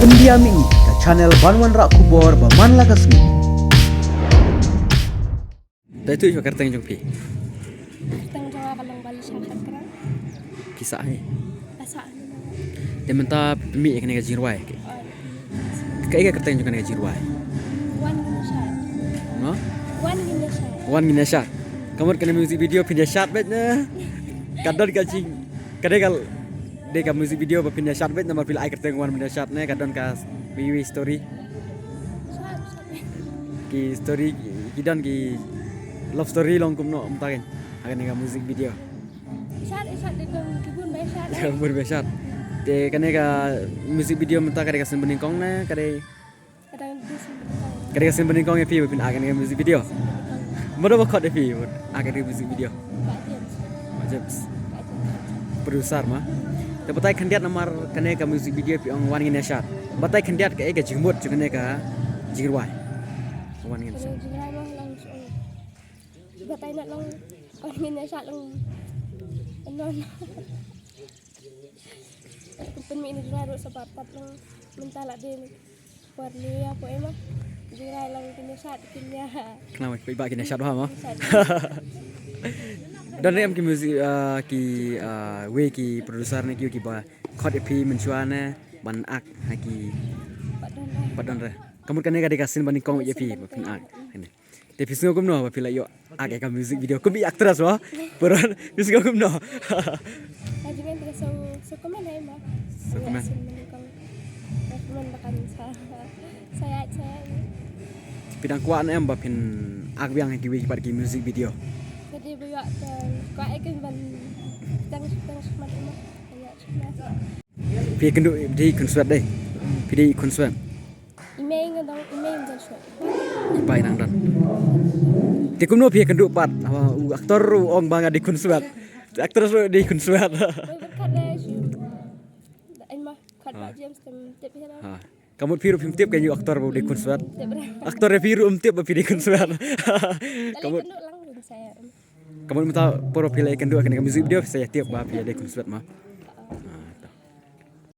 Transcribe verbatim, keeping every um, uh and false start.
India Mini, ka channel ban wanrah khubor ba man la ka sngi. Dei tu ïa ka kyrteng jong phi? Kyrteng jong nga ka long Balisha Khatkrang. Phi sah hi? Nga sah hi. Te mynta phi mih ïa kane ka jingrwai. Kaei ka kyrteng jong kane ka jingrwai? Wan ngin ïa shad. Mo? Wan ngin ïa shad. Wan ngin ïa shad. Ka mut kane music video phin ïa shad beit ne. Ka don ka jing. Ka dei ka, dei ka music video ba phin ïa shad beit namar phi la ai kyrteng Wan ngin ïa shad ne, ka don ka wei wei story. Shad, shad. Ki story ki don ki love story long kumno mynta kan. Ha kane ka music video. Shad, shad, dei ka bun ba shad. Bun ba shad. Te kane ka music video mynta ka dei ka sien banyngkong ne ka dei? Ka dei ka sien banyngkong. Ka dei ka sien banyngkong ïa phi ba phin ai kane ka music video. Sien banyngkong. Mano ba khot ïa phi ba ai kane ka music video? Pak James. Pak James. Pak James. Producer mo. Te batai khyndiat namar kane ka music video phi ong Wan ngin ïa shad. Batai khyndiat kaei ka jingmut jong kane ka jingrwai. Wan ngin ïa shad. Kane jingrwai mo long shu ong. Batai na long Wan ngin ïa shad long. Anon. Pynmih na jingrwai ruh sa pat pat long mynta la dei. Por ni ïa por ema. Jingrwai long kin ïa shad kin ïa. Khnang ba ki paidbah kin ïa shad bha mo. Shad. Don ne em ki music, ah, ki, ah, wei ki producer ne ki, kiba khot ïa phi mynshuwa ne ban ak ha ki. Pat don re. Pat don re. Ka mut kane ka dei ka sien banyngkong ïa phi ba phin ak. Kane. Te phi sngew kumno ba phi la ïoh ak ïa ka music video kum i actress mo? Pura phi sngew kumno? Ka jingim ka so, so comment hai mo. So comment. Sien banyngkong. Ka comment ba kan sa, sa ïaid, sa ïaid. Phi dang kwah ne em ba phin ak biang ha kiwei pat ki music video? Ka dei ba ïoh ka kwah ïa ka ban dang, dang smat mo. Ka ïoh smat. Phi kynduh dei khunswet dei. Phi dei khunswet. I mei nga dang, i mei nga dang shuh. I pa i nang dang. Te kumno phi kynduh pat? Haba u actor u ong ba nga dei khunswet. Te actress ruh dei khunswet. Wei, berkat dei shu. Da ai ma, kat ba James tem tip hi. Ha. Ka mut phi ruh phim tip ka ïa u actor ba u dei khunswet. Tip re. Actor phi ruh um tip ba phi dei khunswet. Ka mut kynduh lang rin saya. Ka mut mynta por phi la kynduh kane ka music video phi sa ïa tip ba phi dei khunswet ma. Ha.